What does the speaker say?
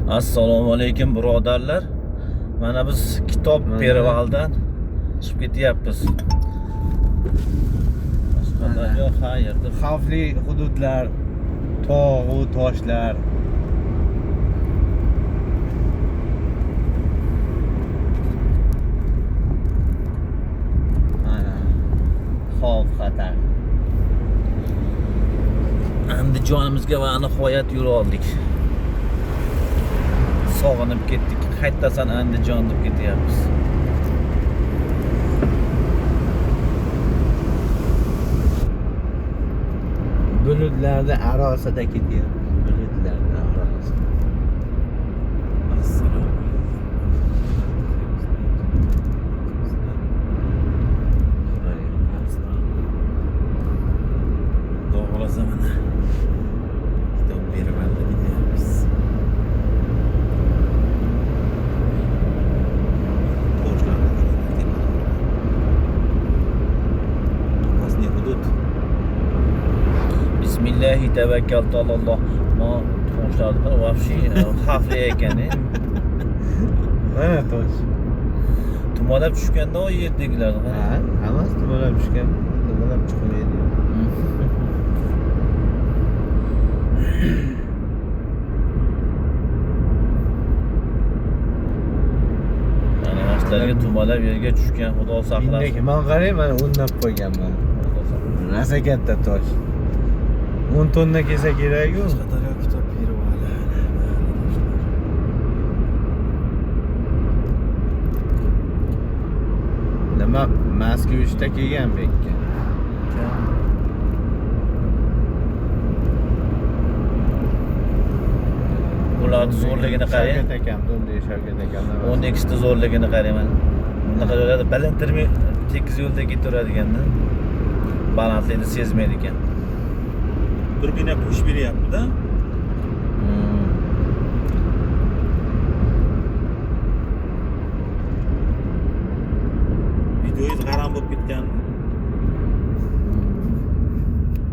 Assalomu alaykum birodarlar. Mana biz Kitob Pervaldan chiqib ketyapmiz. Qashqadaryo qayerda? Xavfli hududlar, tog'u toshlar. Mana xavf xatar. Andijonimizga va nihoyat yo'l oldik. Sog'inib ketdik. Qaytasan Andijon deb ketyapmiz. Bulutlarni arosida ketyapmiz. Bulutlarni arosida. Assalomu alaykum. Xudo xohlasa mana Kitob Pervalda ketyapmiz. Toshlarni qaranglar, tepada. Опасный hudud. Bismillahi tavakkaltu alalloh. Ma toshlar вообще xavfli ekan. Mana tosh. Tumalab tushganda o yerdagilar. Ha, hammasi tumalab tushgan. Tumalab chiqmaydi. Mana yoshlarga tumalab yerga tushgan, Xudo saqlasin. Man qarang, mana o'nlab qo'yganman. Xudo saqlasin. Rosa katta tosh. 10 tonna kelsa kerak-ku. Qashqadaryo Kitob Pervali. Nima Moskvichda kelgan bu yerga. Ularni zo'rligini qarang. Shavkat akam, bunday Shavkat akam. 12 ta zo'rligini qarang mana. Bunaqa joylarda balandtirmay tekis yo'lda ketaveradigan-da. Balandlikni sezmaydi ekan. Turbina ish beryapti-da. Videoyingiz g'aram bo'lib ketganmi?